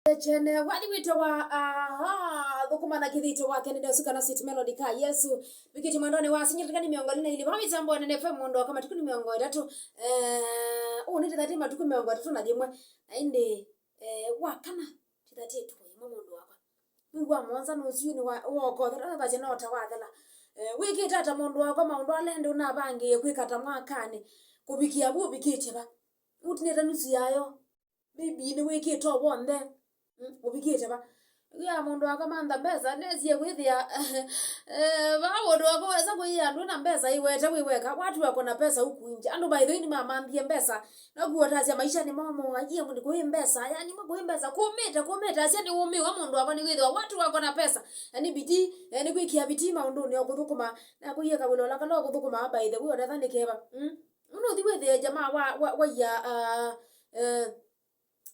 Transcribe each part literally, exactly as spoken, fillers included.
Kyene, wathi witũ wa, aha, thũkũma na kĩthito wake nĩ ndesu kana Sweet Melody ka Yesu. Vikĩte mwendonĩ wa sinyirika nĩ mĩongo ĩlĩ na ilĩ. Vaa mĩtambo ya Nene F M mũndũ wa kama tuku nĩ mĩongo ĩtatũ. Eh, ũũ nĩ tĩthatĩ matukũ mĩongo ĩtatũ na yĩmwe. Na ĩndĩ, eh, wa kana, tĩthatĩ tuku yĩmwe mũndũ wakwa. Mwei wa mũonza nũsiũ nĩ wa, wokothera, vasya no ta wathela. Eh, wĩkĩte ata mũndũ wakwa maũndũ ala ĩndĩ ũnavangĩĩe kwĩka ta mwakanĩ? Kũvikĩa vu ũvikĩte va? Ũtinĩte nusu yayo. Maybe nĩwĩkĩte o w'onthe, mm, ũvikĩte va? Wĩa mũndũ akamantha mbesa, nesie kwĩthĩa, eh, vaa mũndũ wako wesa kũia andũ na mbesa iwete wĩ weka. Watu wako na pesa huku nje. Andũ by the way nĩmamanthie mbesa. Nokuo ũtasya maisha nĩ momo, ayie mũndũ kũĩ mbesa. Yani mwa kũĩ mbesa, kũmĩte, kũmĩte, asya nĩ ũmĩwa mũndũ wako nĩkwĩthĩwa watu wako na pesa. Yani bidii, yani kwĩkĩa bidii maũndũnĩ o kũthũkũma. Na kũie kawĩla ũla kala ũkũthũkũma by the way, onetha nĩ keva. Mm? Ũnũthi wĩthĩe jamaa wa, wa, waia, ah, eh,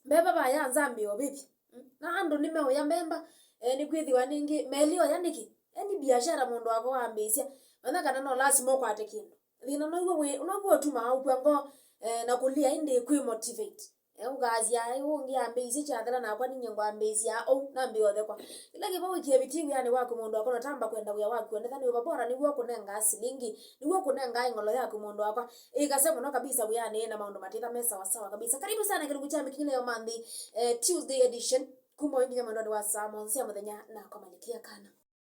mbeva vaya nzambi ovithi. Mm. Na andũ nĩmeũya mbemba, eh, nĩkwĩthĩwa nĩngĩ meli oya nĩkĩ? Yani biashara mũndũ wako wambĩĩsya. Manya kana no lasima ũkwate kĩndũ. Thĩna now'o wĩ, now'o ũtumaa ũkw'a ngoo, eh, na kũlea ĩndĩ kwĩ motivate. Eh, ũkaasya, "Ai, ũngĩ ambĩĩsye kyathela nakwa ninyie ngwambĩĩsya ũu, nambĩe ũthekwa." Kĩla kĩva wĩkie vitii wĩanĩ waku mũndũ wako notamba kwenda wĩa waku, onetha nĩ ũva bora nĩw'o ũkũnengaa silingi, nĩw'o ũkũnengaa ĩng'olo yaku mũndũ wakwa. Ĩkase mũno kabisa wĩanĩ na maũndũ matitha me sawa sawa kabisa. Karibu sana kĩlungu kya mĩkinyĩle ya ũmanthi, eh, Tuesday edition. Kuma ũyũ nginya mwendonĩ wa saa mũonza sya mũthenya na kwamalikia kana.